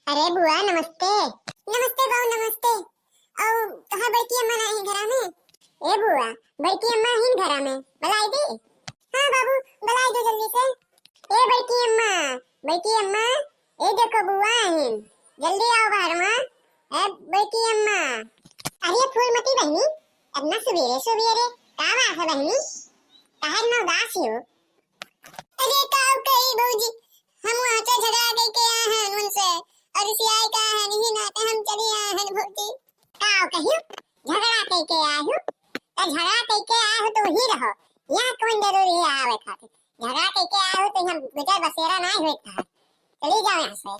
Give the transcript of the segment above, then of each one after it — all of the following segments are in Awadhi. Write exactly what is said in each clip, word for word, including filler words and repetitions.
अरे बुआ नमस्ते। नमस्ते बाऊ नमस्ते। औ तोहार बड़की अम्मा नाहीं घरा में? ए बुआ, बड़की अम्मा हिन घरा में, बुलाई दी? हाँ बाबू, बुलाई दो जल्दी से। ए बड़की अम्मा, बड़की अम्मा, ए देखो बुआ आहिन, जल्दी आओ बाहर मा। ए बड़की अम्मा। अरे फूलमती बहिनी, इतना सुबेरे सुबेरे का बात है बहिनी, काहे इतना उदास हो? अरे का कही भौजी, हम वहाँ से झगड़ा करके आए हैं उनसे, और रिसियाई का है नहीं नाते हम चली आए हैं भौजी। का कही, झगड़ा करके आए हो? तो झगड़ा करके आए हो तो वहीं रहो, यहाँ कौन जरूरी है आवे खातिर? झगड़ा करके आए हो तो यहाँ गुजर बसेरा ना हुए था, चली जाओ यहाँ से।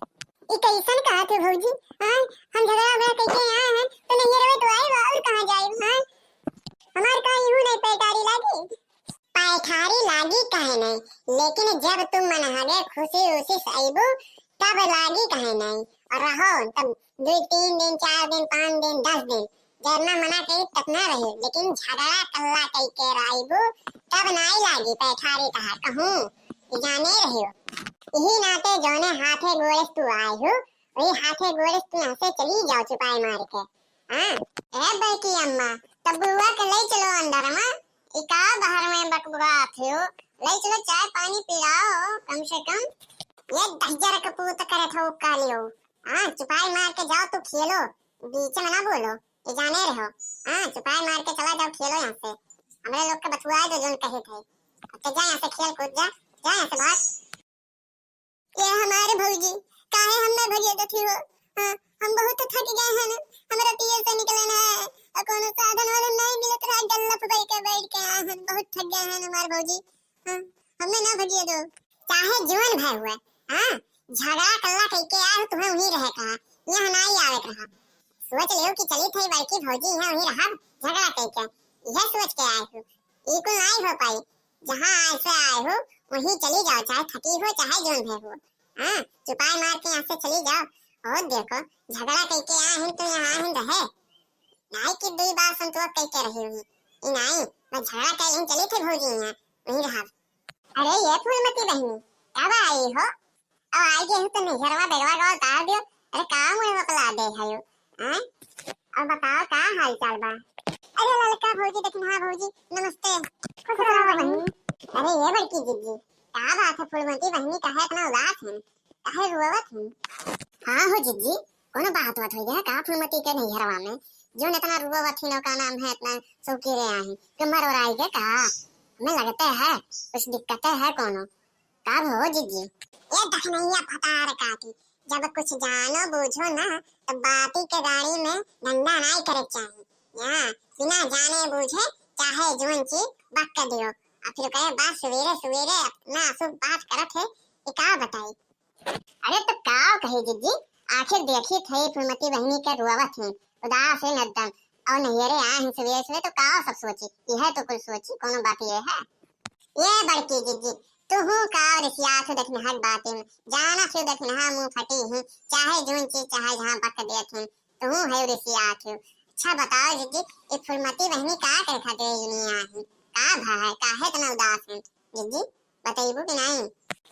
ई कैसन कहा थे भौजी? हाँ, हम झगड़ा वगड़ा करके आए हैं तो नहीं रहे तो आए और कहाँ जाए? हाँ, हमार का यूं नहीं पैकारी लागी? पैठारी लागी काहे नहीं, लेकिन जब तुम मनहगे खुशी उसी से अइबू, तब लागी काहे नहीं। और रहो तब दो तीन दिन, चार दिन, पाँच दिन, दस दिन, जरना मना करी तब ना रही, लेकिन झगड़ा कल्ला कई के अइबू, तब नाई लागी पैठारी तहार कहूँ, ई जाने रहियो। यही नाते जौने हाथे गोड़े से तू आए हो, वही हाथे गोड़े से तू यहाँ से चली जाओ चुपाई मार के। हाँ, ए बड़की अम्मा, तब बुआ के ले चलो अंदर मा, ई का बाहर में बकबकात हो? ले चलो, चाय पानी पिलाओ कम से कम। ये दहिजर के पूत करत हो का लियो? हाँ, चुपाई मार के जाओ, तू खेलो, बीच में ना बोलो, ये जाने रहो। हाँ, चुपाई मार के चला जाओ, खेलो यहाँ से। हमरे लोग के बतुआए दो जोन कहे थे। अच्छा जा यहाँ से, खेल कूद जा, जा यहाँ से भाग। ये हमारे भौजी, काहे हमें भगिए देती हो? हाँ, हम बहुत थक गए हैं ना, हमरा पिए से निकले ना है, और कोनो साधन वाधन नहीं मिलत रहा, गल्ला पे बैठ के, बैठ के आए हैं, बहुत थक गए हैं ना हमारे भौजी। हाँ, हमें ना भगिए दो। चाहे जीवन भय हुए, हाँ, झगड़ा कल्ला करके आए हो, तुम्हें वहीं रहे कहा, यहाँ ना ही आवे कहा। सोच लियो कि चली थी बड़की भौजी यहाँ वहीं रहा, झगड़ा करके, यह सोच के आए हो, ये को नहीं हो पाई। जहाँ आए से आए हो, वहीं चली जाओ, चाहे थकी हो, चाहे जोन भय हो। हाँ, चुपाई मार के यहाँ से चली जाओ। और देखो, झगड़ा करके आए हैं तो यहाँ आए हैं रहे। नाई कि दुई बार संतोष करके रही हुई। ई नाई, बस झगड़ा कर यहीं चली थे भौजी यहाँ, वहीं रहा। अरे ये फूलमती बहिनी, कब आई हो? अब आई गई हो तो नैहरवा बेगवा गवा उतार दियो। अरे का मुँह मकला दे है यो? हैं? और बताओ का हाल चाल बा? अरे ललका भौजी, दखिनहा भौजी, नमस्ते। खुश रहो बहिनी। अरे ये बड़की जिज्जी, का बात है फूलमती बहिनी, काहे इतना उदास हैं? काहे रोवत हैं? हाँ हो जिज्जी, कोनो बात बात हो गया का फूलमती के नैहरवा में? जो इतना रोवत ही, का नाम है, इतना सौकीरे आए हैं, कि मर और आई के का? हमें लगते है कुछ दिक्कत है कोनो। का हो जिज्जी? ये दखनैया फतार काटी, जब कुछ जानो बूझो ना, तो बाती के गाड़ी में धंधा नाई करे चाही। यहाँ बिना जाने बूझे चाहे जौन चीज बक के दियो, और फिर कहे बा सुबेरे सुबेरे अपना अशुभ बात करत है, ये का बताई? अरे तो का कही जिज्जी, आखिर देखी थे फूलमती बहिनी के रोवत हैं, उदास है एकदम, और नैहरे आए हैं सुबेरे सुबेरे, तो का सब सोची? यह तो कुछ सोची, कोनो बात ये है? ये बड़की जिज्जी, तुहू का रिसियात हो दखिनहा के बाते में, जाना से दखिनहा मुँह फटी ही, चाहे जौन चीज चाहे जहाँ बक देत हैं, तुहू है रिसियात हो। अच्छा बताओ जिज्जी, ये फूलमती बहिनी का करे खातिर दुनिया आई, का भा है, काहे इतना उदास हैं जिज्जी, बतइबू कि नहीं?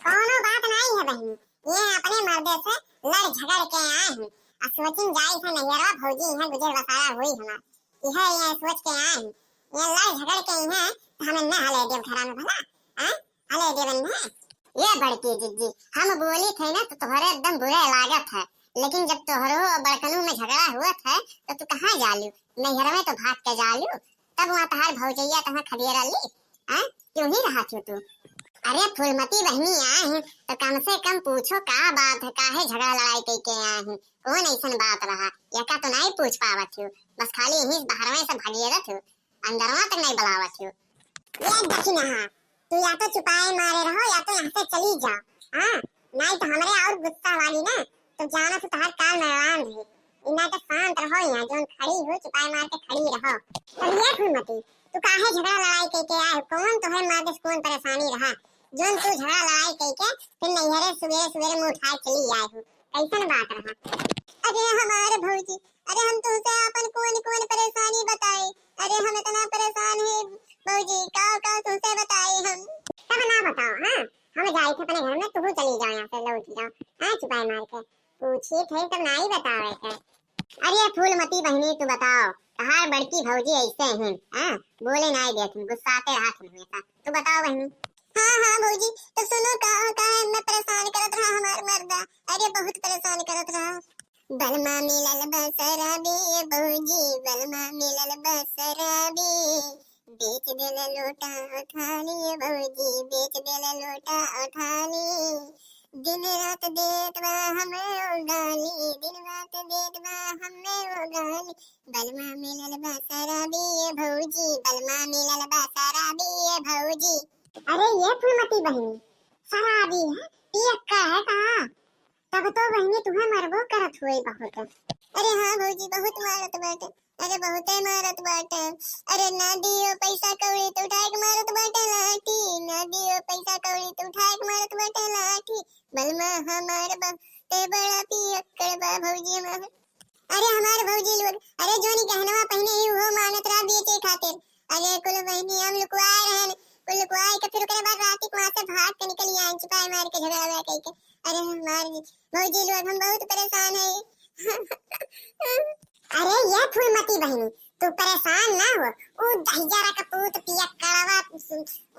कोनो बात नहीं है बहिनी, ये अपने मर्दे से लड़ झगड़ के आए हैं, और सोचिन जाई से नैहरवा भौजी यहाँ गुजर बसारा हुई हमार, यह ये सोच के आए हैं, ये लड़ झगड़ के यहाँ तो हमें न हले देव घरा में भला, हाँ? हले देवन ना। ये बड़की जिज्जी, हम बोली थे ना तो तोहरे एकदम बुरे लागत है, लेकिन जब तोहरो और बड़कनू में झगड़ा हुआ था तो तू कहाँ जालू? नैहर में तो भाग के जालू, तब वहाँ तहार भौजैया तहाँ खदेरा ली, हाँ? क्यों ही रहा थी तू? अरे फूलमती बहिनी आए हैं तो कम से कम पूछो का बात है, काहे झगड़ा लड़ाई करके आए हैं, कौन ऐसन बात रहा? यका तो नहीं पूछ पावत हो, बस खाली यहीं बाहर में से भागिए रहत हो। अंदरवा तक नहीं बुलावत हो। ये दखिनहा, तू या तो चुपाए मारे रहो या तो यहाँ से चली जाओ। हाँ, नहीं तो हमरे और गुस्सा वाली ना, तो जाना से तहार काल मरवान रही। इन्ना के शांत रहो यहाँ, जोन खड़ी हो चुपाए मार के खड़ी रहो। तब ये फूलमती, तू काहे झगड़ा लड़ाई के, के आए हो? कौन तोहरे मार के कौन परेशानी रहा? जोन तू झगड़ा लड़ाई के, के फिर नैहरे सुबेरे सुबेरे मुँह उठाए चली आए हो, कैसन बात रहा? अरे हमारे भौजी, अरे हम तुमसे आपन कौन कौन परेशानी बताई? अरे हम इतना परेशान है भौजी, का का तुमसे बताई हम? सब ना बताओ, हाँ? हम जाए थे अपने घर में, तू चली जाओ यहाँ से, लौट जाओ, हाँ? चुपाए मार के। पूछित है तब नाई बतावे के। अरे फूलमती बहिनी, तू बताओ, तहार बड़की भौजी ऐसे हैं, हाँ? बोले नाई देत हैं, गुस्साते रहत हैं हमेशा। तू बताओ बहिनी। हाँ, हाँ भौजी, तो सुनो का, काहे इतना परेशान करत रहा हमार मर्दा? अरे बहुत परेशान करत रहा। बलमा मिलल बा शराबी ए भौजी, बलमा मिलल बा शराबी। बेच देला लोटा और थाली ए भौजी, बेच देला लोटा और थाली। दिन रात देत बा हमें वो गाली, दिन रात देत बा हमें वो गाली। बलमा मिलल बा शराबी ए भौजी, बलमा मिलल बा शराबी ए भौजी। अरे ये फूलमती बहिनी, शराबी है, पियक्कड़ है का? तब तो बहिनी तुम्हें मरबो करत हुए बहुत। अरे हाँ भौजी, बहुत मारत बाटे। अरे बहुते मारत बाटे। अरे ना दियो पैसा कौड़ी तो उठाए के मारत बाटे लाठी, ना दियो पैसा कौड़ी तो उठाए के मारत बाटे लाठी। बलमा हमार बहुते बड़ा पियक्कड़ बा भौजी हमार। अरे हमार भौजी लोग, अरे जोनी गहनवा पहिने ही उहो मानत रहा बेचे खातिर। अरे कुल बहिनी हम लुकवाए रहन, कुल लुकवाए के फिर ओकरे बाद राती के वहाँ से भाग के निकल आए, चिपाई मार के झगड़ा हुआ कह के। अरे हमार भौजी लोग, हम बहुत परेशान है। अरे ये फूलमती बहिनी, तू परेशान ना हो, उ दहिजरा का पूत पियक्कड़वा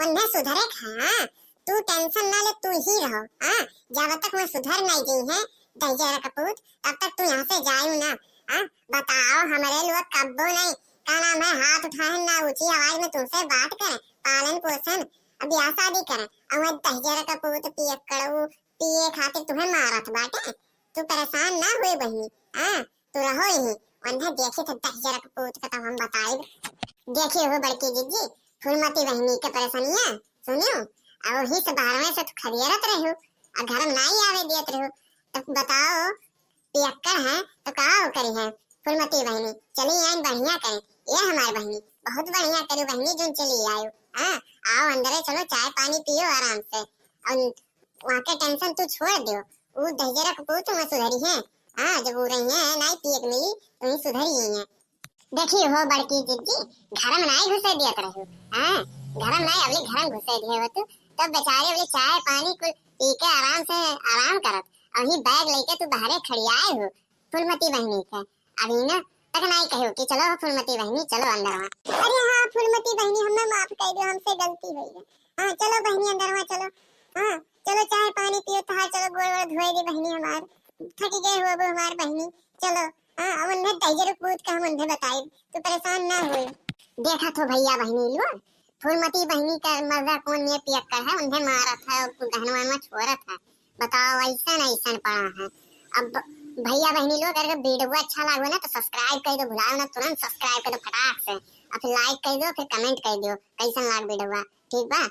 उन्हें सुधरे खा, हाँ? तू tension ना ले, तू ही रहो, हाँ? जब तक मैं सुधर नहीं गई है, दहिजरा का पूत, तब तक तू यहाँ से जायू ना, हाँ? बताओ, हमारे लोग कब्बो नहीं, का नाम है, हाथ उठाए ना, ऊंची आवाज में तुमसे बात करें, पालन पोषण, ब्याह शादी करें, और वह दहिजरा का पूत पियक्कड़ऊ पिए खातिर तुम्हें मारत बाटे। तू परेशान ना हुए बहिनी, हाँ, तू रहो यहीं, वन्हे देखी थे दहिजरा का पूत का तब हम बताइब। देखियो हो बड़की जिज्जी, फूलमती बहिनी के परेशानिया सुनियो, और वही से बाहर में से तू खदेरत रहो, और घर में नाई आवे देत रहो, तब बताओ, पियक्कड़ है तो का हो करी है? फूलमती बहिनी, चली आइन बढ़िया करें, ये हमार बहिनी, बहुत बढ़िया करी बहिनी, जोन चली आयो, हाँ, आओ अंदरे चलो, चाय पानी पियो आराम से, और वहाँ के tension तू छोड़ दियो, उ दहिजरा के पूत में सुधरी है। हाँ, जब उ रही है, नाई पिए के मिली, तो ही सुधरी ही है। देखी हो बड़की जिज्जी, घर में नाई घुसे दियत रहो। हाँ, घर में नाई, अबले घर में घुसे दिए हो तू, तब बेचारे अबले चाय पानी कुल पी के आराम से आराम करत, और ही bag लेके तू बाहरे खड़ी आए हो फूलमती बहिनी के। अभी ना तक नाई कहो कि चलो फूलमती बहिनी, चलो अंदरवा। अरे हाँ फूलमती बहिनी, हमें माफ कर दो, हमसे गलती हुई है। हाँ चलो बहिनी अंदरवा चलो। हाँ चलो चाय पानी पियो, तहार चलो गोड़ वोड़ धोए दी बहिनी हमार, थक गए हो अब हमार बहिनी। चलो हाँ, अब उन्हें दहिजरा पूत का हम उन्हें बताई, तू परेशान ना हुए। देखा तो भैया बहिनी लोग, फूलमती बहिनी का मर्दा कौन ये पियक्कड़ है, उन्हें मारत है और गहनवा वहनवा छोड़त है। बताओ, ऐसन ऐसन पड़ा है। अब भैया बहिनी लोग, अगर video अच्छा लागो ना तो subscribe कर दो, भुलाओ ना, तुरंत subscribe कर दो फटाक से, और फिर like कर दो, फिर comment कर दो कैसन लाग video, ठीक बा?